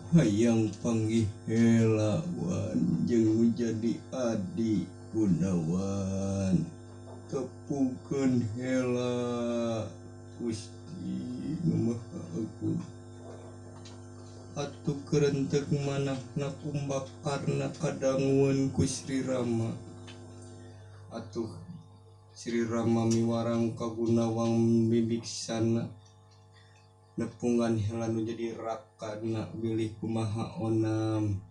Hayang panggih hela wan jeung jadi adi Gunawan tepungkeun hela Gusti nu Maha Agung. Atuh kerentek manahna Kumbakarna kadangueun ku Sri Rama. Atuh Sri Rama miwarang ka Gunawan Bibiksana nepungan hela nu jadi rakana bilih kumaha onam.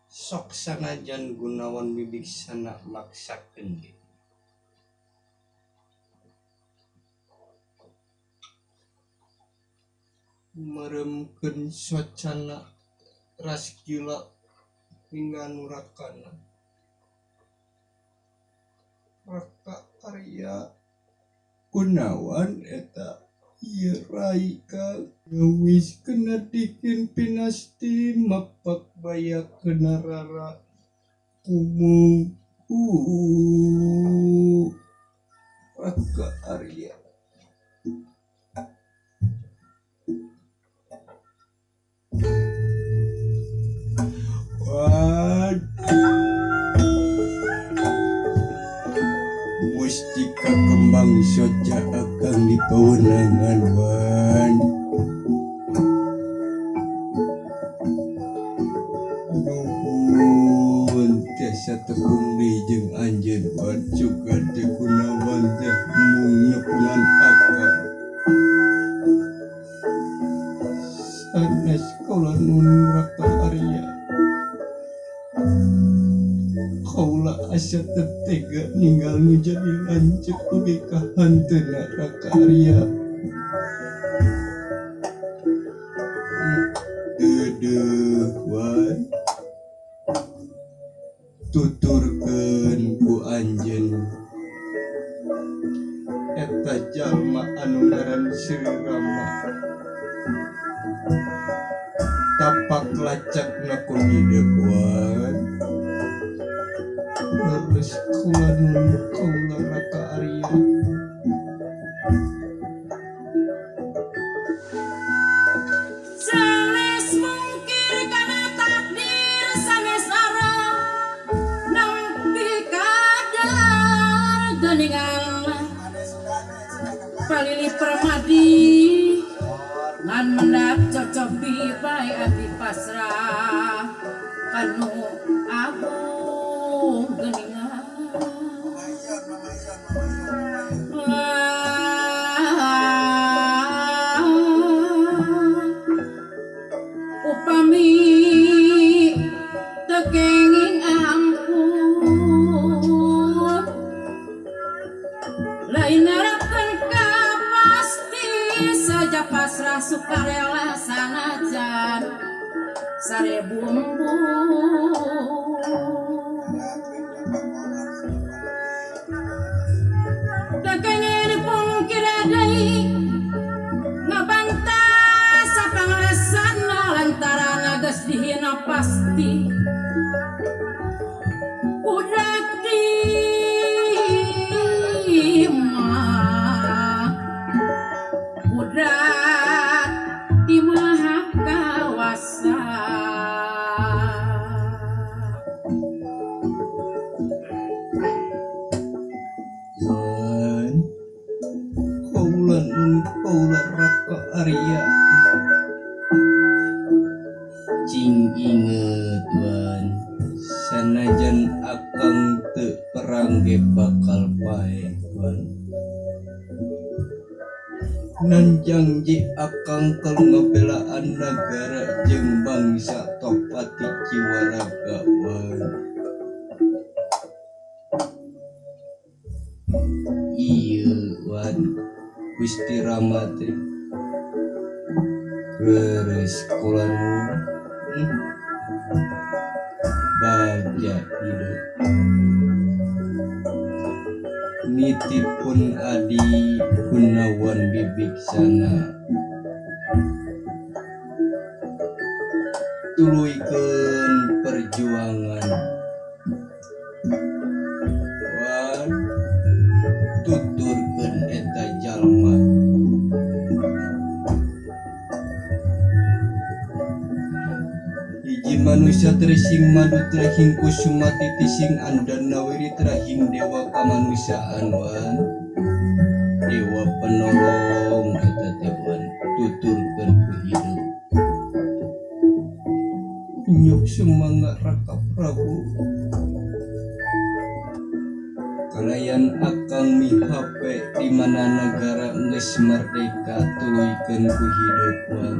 Sok sanajan Gunawan Bibiksana maksakeun ge. Meremkeun socana raskila hingga nurakana. Raka Arya Gunawan eta ieu rai kang wis kena dikin pinasti mapak baya kena rara kumungku Raka Arya. Mustika kembang soca akang di pawenangan wan. Nuhun tiasa tepung deui jeung anjeun wan sugan teh Gunawan teh mung nepungan akang. Sanes kaula nun Raka Arya. Kaula asa teu tega ninggal nu jadi lanceuk oge ka hanteuna Raka Arya. Deudeuh wan tuturkeun ku anjeun eta jalma anu ngaran Sri Rama. Tapak lacakna ku hidep wan. Terus kula nun kaula Raka Arya. Sanes mungkir kana takdir sanes arep nempi kadar geningan palilih permadi ngan mendak cocobi bae ati pasrah kanu agung geningan. Upami teu kenging ampun lain ngarepkeun ka pasti saja pasrah sukarela sanajan sarebu embun. Teu kenging dipungkir deui ngabantah sapanglesana lantaran geus dihina pasti budak di mah budak di maha kawasa. Wan kaula nun kaula Raka Arya. Cing inget wan sanajan akang teu perang ge bakal paeh wan. Nanjang ji akang keur ngabelaan nagara jeung bangsa Tohpati Ciwaraga wan. Ieu wan Gusti Rama teh leres kula nuwun bagja hidup nitipun adi Gunawan Bibiksana tuluykeun perjuangan wan tuturkeun eta jalma. Hiji manusia tresing madu trahing kusuma titising andana wiri trahing dewa kamanusiaan wan dewa penolong eta teh wan tuturkeun ku hidup nyuk sumangga Raka Prabu kalayan akang mihape di mana negara geus merdeka tuluykeun ku hidup wan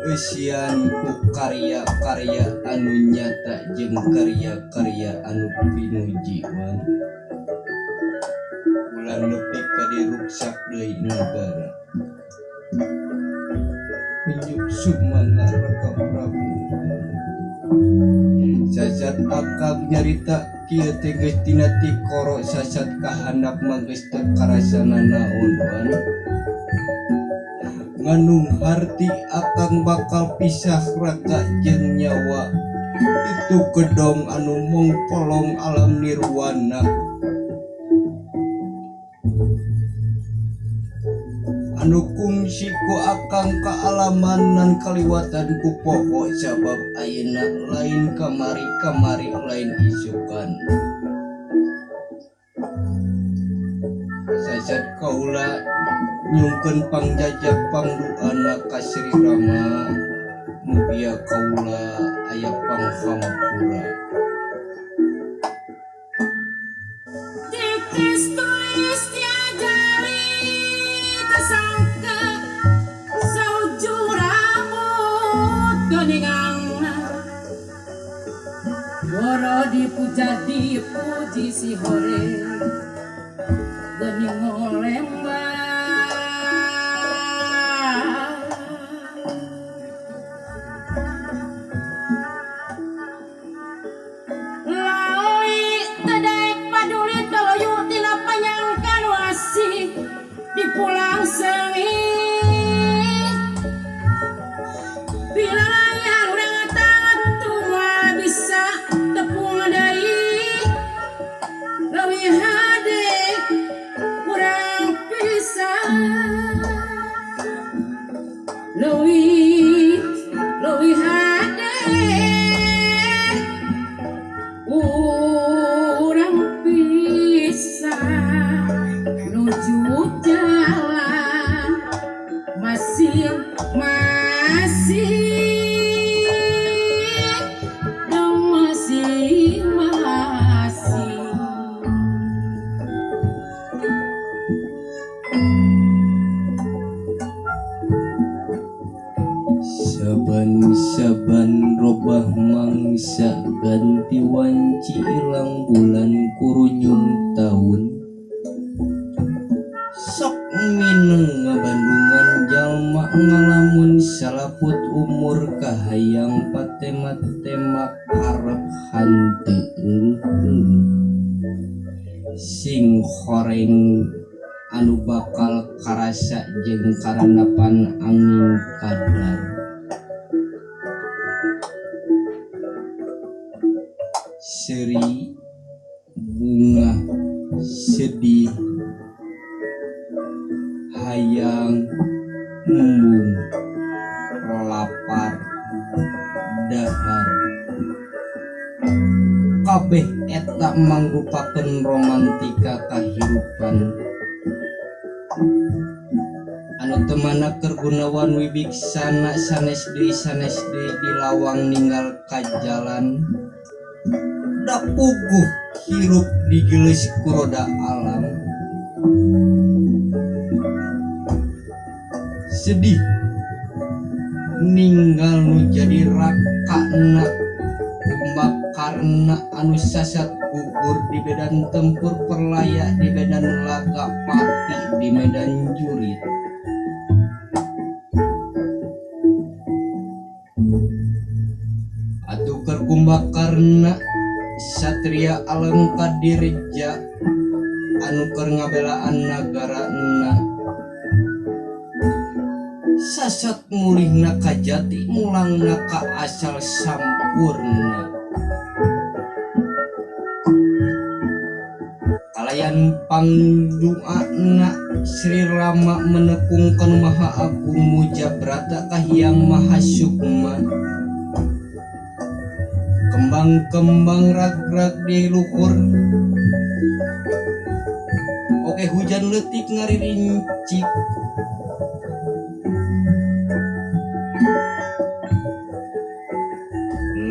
eusian ku karya-karya anu nyata jeung karya-karya anu pinuji wan ulah nepi ka diruksak deui nagara nyuk sumangga Raka Prabu sasat akang nyarita kieu teh geus tina tikoro sasat kahandap mah geus teu karasana naon wan nganung harti akang bakal pisah raga jeung nyawa itu gedong anu mongkolong alam nirwana anu kungsi ku akang kaalamanan kaliwatan ku poho sabab ayeuna lain kamari-kamari lain isukan sasat kaula nyungkeun pangjajak pangduana ka Sri Rama mugia kaula aya panghampura Titis tulis diajari tersangka saujung rambut geningangna boro dipuja dipuji si hore gening ngolembang pulang sengit bila layar urang tangan tua bisa tepung deui leuwih hade urang pisah leuwih leuwih hade urang pisah nuju jalan masing-masing masing-masing. Saban-saban robah mangsa ganti wanci ilang bulan kurunyung tahun sok mineng ngabandungan jalma ngalamun salaput umur kahayang patema-tema arep hanteu sing horeng anu bakal karasa jeung karandapan angin kadar seri bunga sedih hayang embung lapar dahar kabeh eta mangrupakeun romantika kahirupan anu teu mana keur Gunawan Wibiksana sanes deui di lawang ninggal ka jalan da puguh hirup digeuleuh ku roda alam sedih ninggal nu jadi rakana Kumbakarna anu sasat gugur di medan tempur perlaya di medan laga pati di medan jurit atuh keur Kumbakarna satria alengka direja anu keur ngabelaan nagarana sasat mulihna ka jati mulangna ka asal sampurna kalayan pangduana Sri Rama menekung kanu Maha Agung Mujabrata Kahiyang Maha Sukma. Kembang-kembang rag-rag di luhur. Oke hujan leutik ngaririncik.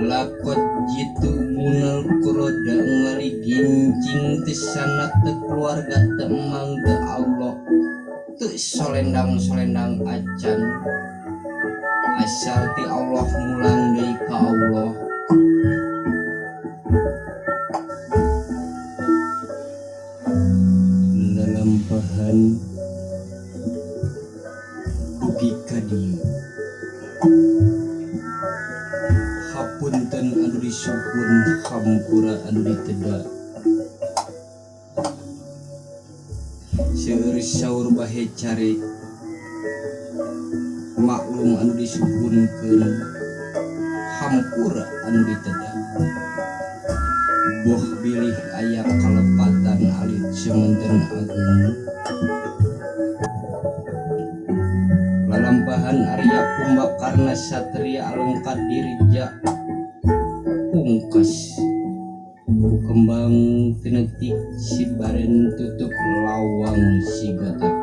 Lakot jitu munal kuroda ngaligincing teu sanak teu keluarga teu emang teu Allah teu solendang-solendang acan asal ti Allah mulang deui ka Allah. Lalampahan dugi ka dieu hapunten anu disuhun hampura anu diteda seueur saur bahe care maklum anu disuhunkeun hampura anu diteda boh bilih aya kalepatan alit semanten agung. Lalampahan Arya Kumbakarna Satria Alengka Dirja pungkas ku kembang tinetik si baren tutup lawang si gotak.